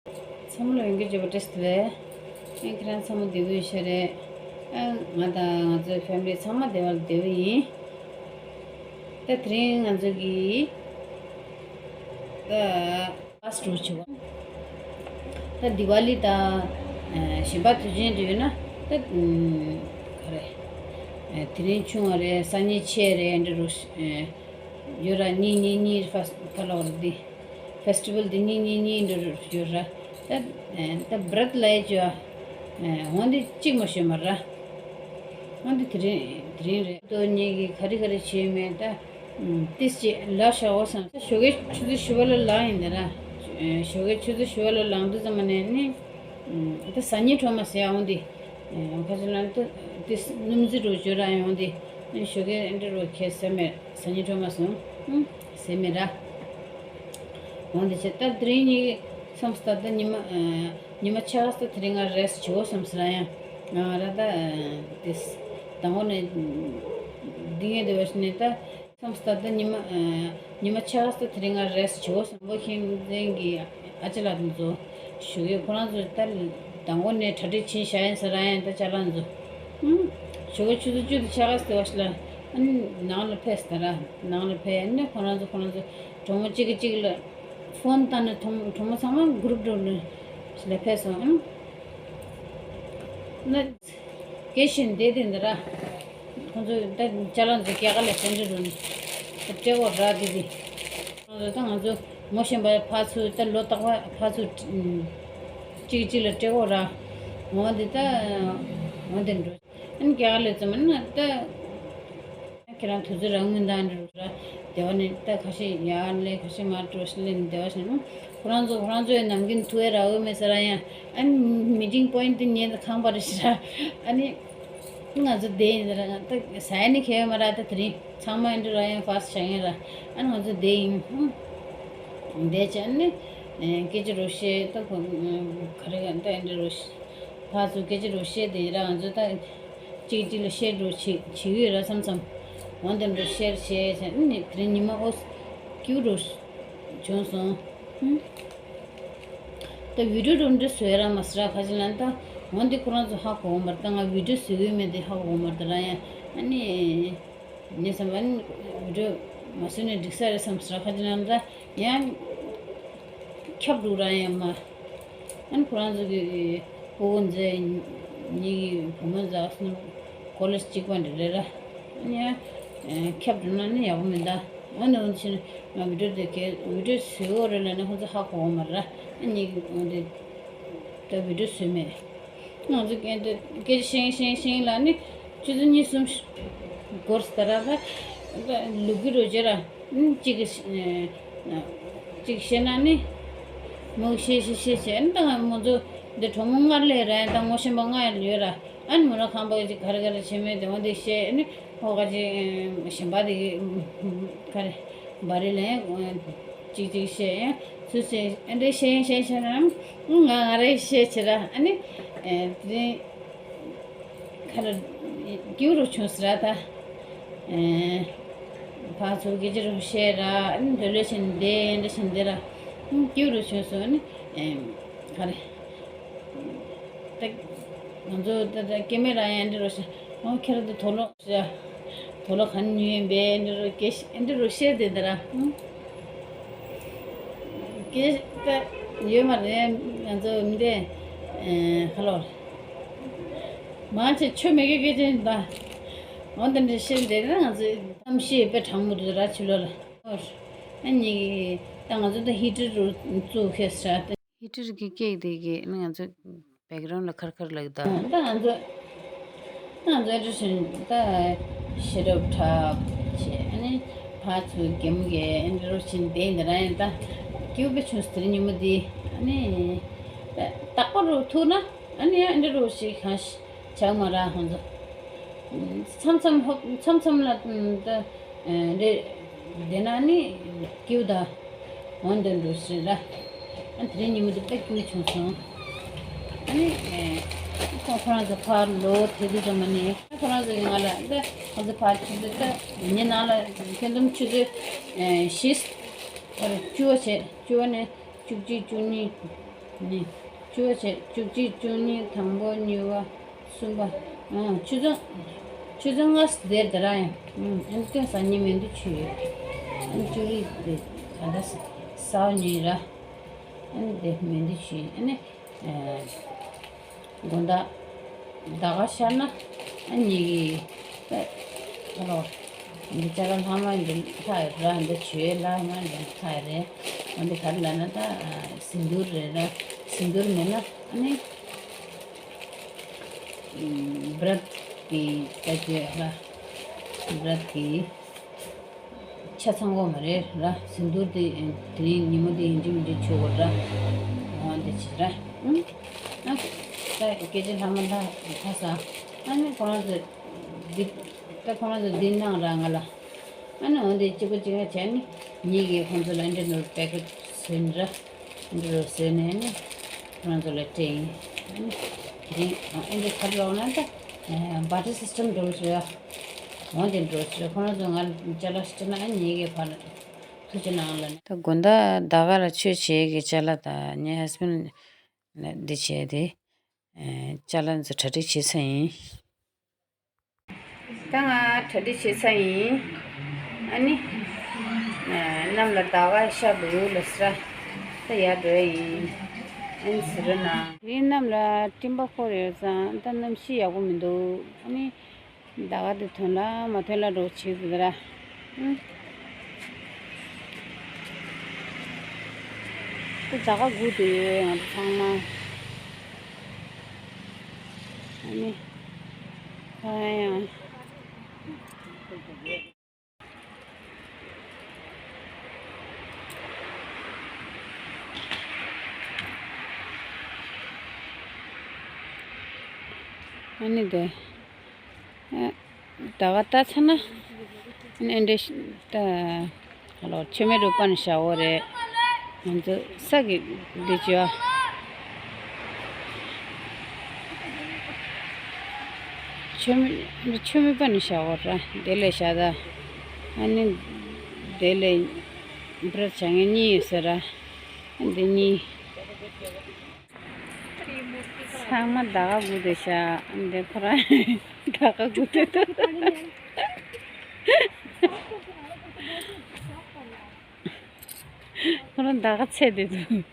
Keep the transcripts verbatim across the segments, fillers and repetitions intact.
ཚང་མ་ལ་ཡོང་རྒྱུ་བརྗོད་པ་བཀྲ་ཤིས་བདེ་ལེགས། ཨེ་ཁྱེད་རང་ཚང་མ་བདེ་པོ་ཡོད་ཤག་རེད། ཨ་ང་དང་ང་ཚོའི་ཕེ་མི་ལི་ཚང་མ་བདེ་བ་ལ་བདེ་པོ་ཡིན། ད་དེ་རིང་ང་ཚོ་གི་ད་ཕ་སི་ཊི་རུ་བྱེད་པ། ད་དི་ཝ་ལི་དང་གཞན་པ་དུས་ཆེན་འདྲ་ཡོད་ན་ད་ག་རེ་དེ་རིང་ཆུང་བ་རེད། སང་ཉིན་ཆེ་རེད། འདྲ་རུ་ཡོད་ར། གཉིས་གཉིས་གཉིས་ཕ་སི་ཊི་ལོག་རེད། འདི་ཕེ་སི་ཊི་ཝལ་འདི་གཉིས་གཉིས་གཉིས་འདྲ་ཡོད་ར། ད་ད་བྷ་རད་ལ་ཡ་ཅོ་འོན་ཏེ་གཅིག་མ་ཤོད་མ་ར། འོན་ཏེ་དེ་རིང་དེ་རིང་རེད། ཏོ་ཉིད་ཀྱིས་ག་རེ་ག་རེ་བྱས་མེད་ད། ཏིས་ཅེ་ལ་ཤ་འོ་སང་ཞོགས་ཀའི་ཆུ་ཚོད་བཞི་པ་ལ་ལངས་ཡིན་ད་ར། ཞོགས་ཀའི་ཆུ་ཚོད་བཞི་པ་ལ་ལངས་དུས་ཙམ་པ་ནས་ནི་ད་ཟ་སྙིང་བྲོ་མ་ཟེར་ཡ་འོན་ཏེ། ཁ་ཅིག་ལ་ཏོ་ཏིས་སྣུམ་རྩི་རུ་བཅོས་ར་ཡོང་དེ། ཞོགས་ཀའི་འདྲ་རུ་ཁྱེད་ཟེར་མེད། ཟ་སྙིང་བྲོ་མ་སོང་། ཟེར་མེད་ར། འོན་ཏེ་ཆེ་ད་དེ་རིང་ཉིད་བསམ་སྟ་ད་ཉི་མ་ཉི་མ་ཆ་ག་ས་དེ་རིང་ང་རེ་སི་ཊི་བྱེད་འོ་བསམ་སི་ར་ཡང་ང་ར་ད་ཏིས་དང་པོ་ནས་འདི་ངས་དེ་བ་ཞིག་ནས་ད། བསམ་སྟ་ད་ཉི་མ་ཉི་མ་ཆ་ག་ས་དེ་རིང་ང་རེ་སི་ཊི་བྱེད་འོ་བསམ་པོ་ཁྱེད་མཚན་གྱི་ཨ་ཅེ་ལགས་དེ་ཚོ་ཞུ་གི། ཁོ་རང་ཚོ་ད་དང་པོ་ནས་གྲ་སྒྲིག་བྱེད་བཞག་ཡིན་ས་ར་ཡང་ད་ཅ་ལག་ཚོ་ཞོགས་ཀའི་ཆུ་ཚོད་བཅུ་དང་ཕྱེད་ཀ་ཙམ་པ་ཞིག་ལ་ཨ་ནི་ནང་ལ་ཕེབས་ད་ར། ནང་ལ་ཕེབས་ནས་ཁོ་རང་ཚོ་ཁོ་རང་ཚོ་གྲོགས་མོ་གཅིག་གིས་གཅིག་ལ་ཕོན་བཏང་ནས་གྲོགས་མོ་ཚང་མ་གུ་རུབ་གྲོགས་ལ་ཕེབས་སོང་ཨ་ནི། ན། སྐད་ཤེས་འདས་དེ་འདི་ར། ཁོང་ཚོས་ད་ཅ་ལག་འཛུགས་རྒྱ་གར་ལ་སེམས་ཁྲལ་རུ་ནི། སྤྲད་གོ་ར་དེ་དེ། ཁོང་ཚོ་ད་ང་ཚོ་ངོ་ཤེས་པ་ཕར་ཚུར་ད་ལོ་རྟག་པ་ཕར་ཚུར་གཅིག་གཅིག་ལ་སྤྲད་གོ་ར། འོ་འདི་ད་འོ་འདི་འགྲོ། ཨ་ནི་རྒྱ་གར་ལ་ཙམ་ན་ད། ཁྱེད་རང་དུས་ཚོད་རག་མི་འདུག་འགྲོ་ར། སྡེ་བ་ནས་ད་ཁ་ཤས་ཡར་སླེབས། ཁ་ཤས་མར་འགྲོ་ཞིག་སླེབས་ནས་སྡེ་བ་ཞིག་ནས་ཁོ་རང་ཚོ་ཁོ་རང་ཚོའི་ནམ་རྒྱུན་ཐུ་བའི་ར་འོས་མེད་ས་ར་ཡང་ཨ་ནི་མི་ཊིང་པོ་ཡིན་ཊི་དེ་ཉན་ད་ཁང་པ་རེ་ཞིག་ར། ཨ་ནི་ང་ཚོ་བསྡད་ཡིན་ས་ར། ད་ཟ་ཡ་ནི་ཁེལ་ཡོད་མ་ར། ད་དེ་རིང་ཚང་མ་ཨེ་འདྲ་ར་ཡང་ཕ་སི་ཊི་བྱ་ངེས་ར། ཨ་ནི་ང་ཚོ་བསྡད་ཡིན། བསྡད་བྱས་ཨ་ནི་སྐད་ཆ་རོ་བཤད། ད་ག་རེ་ད་ཨེ་འདྲ་རོ་བཤད། ཕར་ཚུར་སྐད་ཆ་རུ་བཤད་དེ་ར། ང་ཚོ་ད་གཅིག་གཅིག་ལ་བཤད་རུ་བྱེད་བྱེད་ཀྱི་ཡོད་ར་བསམ་བསམ། འོན་ཏེ་འགྲོ་བཤད་བཤད་བྱས་ནི་དེ་རིང་ཉི་མ་ཨོ་སྐྱིད་རུ་བྱུང་སོང་། ད་བི་ཌིའོ་རུ་འདྲ་བཟོས་ར་མ་ཟེར་ར་ཁ་ཅིག་ལ་ད་འོན་ཏེ་ཁོ་རང་ཚོ་ཧ་གོ་མ་རེད། ད་ང་བི་ཌིའོ་བཟོ་གི་མེད་དེ་ཧ་གོ་མ་རེད་ད་ར་ཡང་ཨ་ནི། ངས་བསམ་པ་ནི་བི་ཌིའོ་མ་བཟོས་ནས་འགྲིག་ས་རེད་བསམ་ཟེར་ཁ་ཅིག་ན་འདྲ་ཡང་ཁྱབ་འདུག་ར་ཡང་མ། ཨ་ནི་ཁོ་རང་ཚོ་གི་སྤུ་གུ་མཛེས་ཉིད་ཀྱི་བུ་མོ་མཛེས་སོང་ན་ཀོ་ལེ་ཇི་གཅིག་པ་འདྲ་རེད་ར། ཨ་ནི་ཡང་ཁྱབ་འགྲོ་ན་ནི་ཡག་པོ་མིན་ད། ཨ་ནི་འོན་ཏེ་ང་བི་ཌིའོ་དེ་གས་བི་ཌིའོ་བཟོས་ཡོད་རེད་ལབ་ན་ཁོ་ཚོ་ཧ་གོ་གི་མ་རེད་ར། ཨ་ནི་འོན་ཏེ་ད་བི་ཌིའོ་བཟོས་མེད། ང་ཚོ་སྐད་འདི་སྐད་ཆ་བཤད་བཤད་བཤད་ལ་ནི་ཆུ་ཚོད་གཉིས་གསུམ་འགོར་ཟེར་ར། ད་ལུག་གི་རོ་བྱེད་ར་ནི་གཅིག་གིས་གཅིག་བཤད་ན་ནི་མོ་བཤད་བཤད་བཤད་བྱས་ནི་ད་ང་མོ་ཚོ་འདི་གྲོགས་མོ་ལྔ་སླེབས་ར། ད་ངོ་ཤེས་པ་ལྔ་ཡོད་ར། ཨ་ནི་མོ་ར་ཁང་པ་ཅིག་ག་རེ་ག་རེ་བྱེད་མེད་དེ་འོ་འདི་བཤད་ནི་ཧོ་ག་ཅིག་གཞན་པ་དེ་ག་རེ་བ་རེ་ལ་ཡང་ཅིག་ཅིག་བཤད་ཡང་ཚུལ་བཤད་ཨ་འདྲ་བཤད་ཡང་བཤད་བཤད་ན་ང་ང་རེ་བཤད་བྱེད་ར། ཨ་ནི་དེ་རིང་ཁ་ལ་སྐྱིད་རུ་བྱུང་ཟེར་ར་ད། ཕར་ཚུར་སྐད་ཆ་རུ་བཤད་ར། ཨ་ནི་འདོད་ལོས་བྱས་ནས་བསྡད་འདྲ་བྱས་ནས་བསྡད་ར། སྐྱིད་རུ་བྱུང་སོང་། ཨ་ནི་ག་རེ། ད་ང་ཚོ་ད་ད་སྐྱེ་དམན་རང་ཡང་འདི་རུ་ཤ་ཨོ་ཁྱེད་རང་ཚོ་དུག་ལོག་ཤ་དུག་ལོག་ག་ནས་ཉོས་ཡིན་པས་འདི་རུ་སྐད་ཤ་འདི་རུ་བཤད་དེ་འདི་ར་ཨང་སྐད་ད་ཡོད་མ་རེད། ང་ཚོ་མི་འདི་ཧ་ལོ་མང་ཆེ་ཆོ་མེད་གི་སྐད་ཆ་ཡིན་ད། འོ་འདི་འདྲ་བཤད་དེ་ན་ང་ཚོ་གཏམ་བཤད་དཔེ་དྲང་མོ་འདུག་ར་ཕྱི་ལོགས་ལ། ཨ་ནི་ད་ང་ཚོ་ད་ཧི་ཊར་རུ་བཙུགས་ཁེ་ས་ར། ཧི་ཊར་གྱི་སྐད་དེ་གི་ནི་ང་ཚོ་བེག་རོན་ལ་ཁར་ཁར་ལབ་ད། ད་ང་ཚོ་ད་ང་ཚོ་ཨེ་འདྲ་བྱུང་ད་ཤེ་རབ་འཁྲབ་བྱས་ཨ་ནི་ཕར་ཚུར་གེམ་གས་ཨེ་འདྲ་རོ་བྱིན་བསྡད་འདི་རང་ཡིན་ད། སྐྱིད་པོ་བྱུང་སོང་དེ་རིང་ཉིན་མོ་འདི། ཨ་ནི་ད་རྟག་པར་རོ་ཐུག་ན་ཨ་ནི་ཨེ་འདྲ་རོ་ཞིག་གང་ཞིག་ཆགས་མ་ར་ཧོན་ཚོ། མཚམས་མཚམས་ཧོབ་མཚམས་མཚམས་ལ་ད། རེད། དེ་ན་ནི་སྐྱིད་པོ་ད་འོན་ཏེ་འགྲོ་ཟེར་ར། ཨ་དེ་རིང་ཉིན་མོ་དེ་ད་སྐྱིད་པོ་བྱུང་སོང་། ཨ་ནི་ཁོང་ཁོ་རང་ཚོ་ཕར་ལོག་དེ་དུས་ཙམ་པ་ནི་ཁོ་རང་ཚོ་གི་ང་ལ་ད་ང་ཚོ་ཕར་ཆུ་ཚོད་ད་ཉི་ནང་ལ་ཁྱོན་བསྡོམས་ཆུ་ཚོད་བཞི་བཅུ་བ་བྱས་བཅུ་བ་ནས་བཅུ་གཅིག་བཅུ་གཉིས། ནི། བཅུ་བ་བྱས། བཅུ་གཅིག། བཅུ་གཉིས། དང་པོ། གཉིས་པ། གསུམ་པ། ཨང་། ཆུ་ཚོད། ཆུ་ཚོད་ལྔ་ཟེར་དེ་ར་ཡང་། ཨང་། ཨ་ནི་སྟོན་ས་ཉི་མེ་འདི་ཆུ་ཡོད། ཨ་ནི་ཅུ་རི་དེ་ད་ལྟ་ས་བ་ཉིན་ར། ཨ་ནི་དེ་མེ་འདི་ཆུ་ཡོད། ཨ་ནི། ཨེ། དགོང་དག་ཟླ་བ་ཤར་ན། ཨ་ནི་གི། ཨ་རོ། འདི་ཅ་ལག་ལྷག་མ་འདི་ལྷག་ཡོད་ར། འདི་ཆུའི་ལྷག་མ་འདི་ལྷག་ཡོད་རེད། འོ་འདི་ག་རེ་ལབ་ན་ད། ཨ། སིནྡུར་རེད་ར། སིནྡུར་མེད་ན་ཨ་ནི། ཨམ། བྲད་གི་ད་ཅི་ར། བྲད་གི། ཆ་ཚང་གོ་མ་རེད་ར། སིནྡུར་དེ་དེ་རིང་ཉིན་མོ་དེ་ཡིན་གཅིག་མིན་གཅིག་བྱུག་དགོས་ར། འོ་འདི་བྱེད་ར། ཨང་། ཨ། ད་སྐད་ཆ་ལྷག་མ་ལྷག་ཁ་ས། ཨ་ནི་ཁོ་རང་ཚོ་འདི། ད་ཁོ་རང་ཚོ་འདི་གནང་ར་ང་ལ། ཨ་ནི་འོ་འདི་གཅིག་པ་གཅིག་ལ་བྱས་ནི་ངེད་ཀྱིས་ཁོང་ཚོ་ལ་འདི་འདྲ་པེ་ཀེཊ་བཟོས་ནི་ར། འདི་འདྲ་བཟོས་ནས་ནི་ཁོ་རང་ཚོ་ལ་སྤྲད་ཡིན། ཨ་ནི་དེ་རིང་ཨ་འདི་ཁ་ལོག་ན་ད་བར་ཊར་སི་སི་ཊམ་འགྲོ་ཞུ་ཡ། འོ་དེ་འགྲོ་ཞུ། ཁོ་རང་ཚོ་ང་ལ་ཅ་ལག་ཞིག་སྤྲད་ན་ཨ་ངེད་ཀྱིས་ཕར་ཐུགས་རྗེ་གནང་ལ་ནི། ད་དགོང་དག་ཟླ་བ་ལ་ཆོས་བྱེད་ཀྱི་ཅ་ལག་དང་ངའི་ཧས་བྷེན་ཌི་ལ་འདི་བྱས་ཏེ། ཨེ། ཅ་ལག་ཚོ་གྲ་སྒྲིག་བྱས་ཚར་ཡིན། ད་ང་གྲ་སྒྲིག་བྱས་ཚར་ཡིན། ཨ་ནི། ཨ། གནམ་ལ་ཟླ་བ་ཤར་འདུག་ལབ་ས། ད་ཡར་འགྲོ་ཡ་ཡིན། ཨ་ནི་ཟེར་ན། དེ་རིང་གནམ་ལ་སྤྲིན་པ་ཤོར་ཡོད་ཙང་ད་གནམ་གཤིས་ཡག་པོ་མི་འདུག་ཨ་ནི། ཟླ་བ་དེ་ཐོན་ལ་མ་ཐོན་ལ་འགྲོ་བྱེད་ཟེར་ར། ཨུ། ད་ཟླ་བ་དགུ་དེ་ཡོད་ང་ཚོ་ཚང་མ། ཨ་ནི། ཨ་ཡང་། ཨ་ནི་དེ། ཨ། ཟླ་བ་ལྟ་ཚར་ན། ཨ་ནི་འདི་ད། ཧ་ལོ། མཆོད་མེ་རུ་པ་ནི་བཞག་འོ་རེད། ང་ཚོ་ས་གི་འདི་ཅོ། མཆོད་མེ་མཆོད་མེ་པ་ནི་བཞག་འོ་ར། དེ་ལས་བཞག་ད། ཨ་ནི་དེ་ལས་བྲད་བྱ་ངན་གཉིས་ཡོད་ཟེར་ར། འདི་གཉིས། ཚང་མ་ཟླ་བ་དགུ་དེ་བཞག་འདི་ཁོ་རང་ཟླ་བ་དགུ་དེ་དང་། ཁོ་རང་ཟླ་བ་ཚེས་དེ་དང་།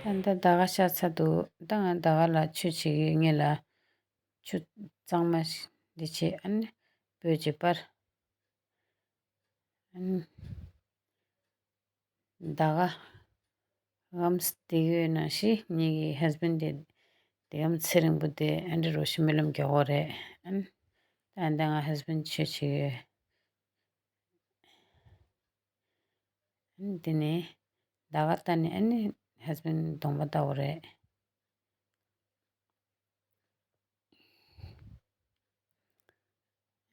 ད་ལྟ་ཟླ་བ་ཤར་ཚར་འདུག་ད་ང་ཟླ་བ་ལ་ཆོས་བྱེད་ཀྱི་ངེད་ལ་ཆུ་གཙང་མ་འདི་བྱེད། ཨ་ནི་སྤོས་ཀྱི་པར། ཨ་ནི། ཟླ་བ། ངམ་སྟེ་ཡོད་ན་ཤི་ངེད་ཀྱི་ཧས་བྷེན་ཌི་དེ། དེ་ངམ་ཚེ་རིང་པོ་དེ་ཨ་འདྲ་རོ་ཤི་སྨོན་ལམ་རྒྱག་གོ་རེད། ཨ་ནི། ད་ལྟ་ང་ཧས་བྷེན་ཌི་ཆོས་བྱེད་ཀྱི་ཡོད། ཨ་ནི་དེ་ནས་ཟླ་བ་ལྟ་ནས་ཨ་ནི་ཧས་བྷེན་ཌི་གདོང་པ་ལྟ་བ་རེད།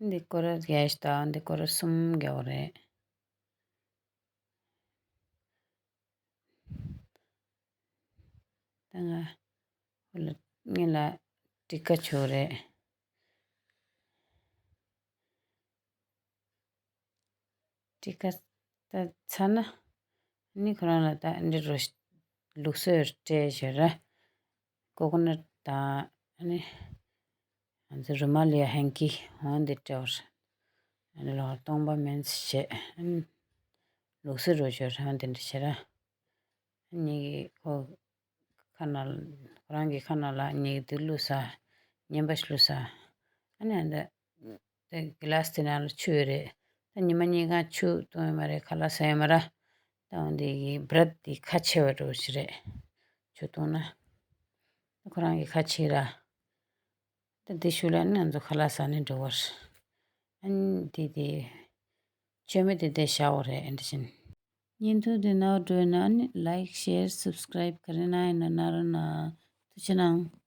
འདི་སྐོར་ར་བརྒྱད་ཅུ་དང་འདི་སྐོར་ར་གསུམ་རྒྱག་པ་རེད། ད་ང་ཧོ་ལ་ངེད་ལ་ཊི་ཀ་བྱོས་རེད། ཊི་ཀ་ད་ཚར་ན་ནི་ཁོ་རང་ལ་ད་འདི་རུ་ལུགས་སྲོལ་སྤྲད་བྱོས་ར། ཀོ་ཀོ་ནཊ་དང་ཨ་ནི་ང་ཚོ་རུ་མ་ལ་ཡ་ཧན་ཀི་འོ་འདི་སྤྲད་པ་རེད། ཨ་ནི་ལོག་སྟོང་པ་མིན་ཟེར་བྱས། ཨ་ནི་ལུགས་སྲོལ་རུ་བྱོས་ར་འོ་འདི་འདྲ་བྱས་ར། ཨ་ནི་ཁོ་ཁ་ནང་ཁོ་རང་གི་ཁ་ནང་ལ་ཉལ་དུ་བླུགས་ས། བརྙན་པ་ཞིག་བླུགས་ས། ཨ་ནི་ཨ་འདི་དེ་གི་ལཱ་སི་དེ་ནང་ལ་ཆུ་ཡོད་རེད། ད་ཉི་མ་གཉིས་གང་ཆུ་བཏུང་ཡོད་མ་རེད། ཁ་ལག་ཟ་ཡོད་མ་རེད། ད་འོ་འདི་གི་བྲད་དེ་ཁ་ཕྱེ་བ་འདྲ་བོ་ཞིག་རེད། ཆུ་བཏུང་ན། ད་ཁོ་རང་གི་ཁ་ཕྱེ་ར། ད་དེ་ཤུལ་ལ་ནི་ང་ཚོ་ཁ་ལག་ཟ་ནས་འགྲོ་བར། ཨ་ནི་དེ་དེ། མཆོད་མེ་དེ་དེ་བཞག་འོ་རེད་ཨ་འདྲ་བཞིན། བརྙན་ཐུང་དེ་ནོར་འགྲོ་ན་ནི་ལའིཀ་ཤེར་སབ་སི་ཀ་རའིབ་ག་རེ་གནང་ཡིན་ན་གནང་རོགས་གནང་། ཐུགས་རྗེ་གནང་།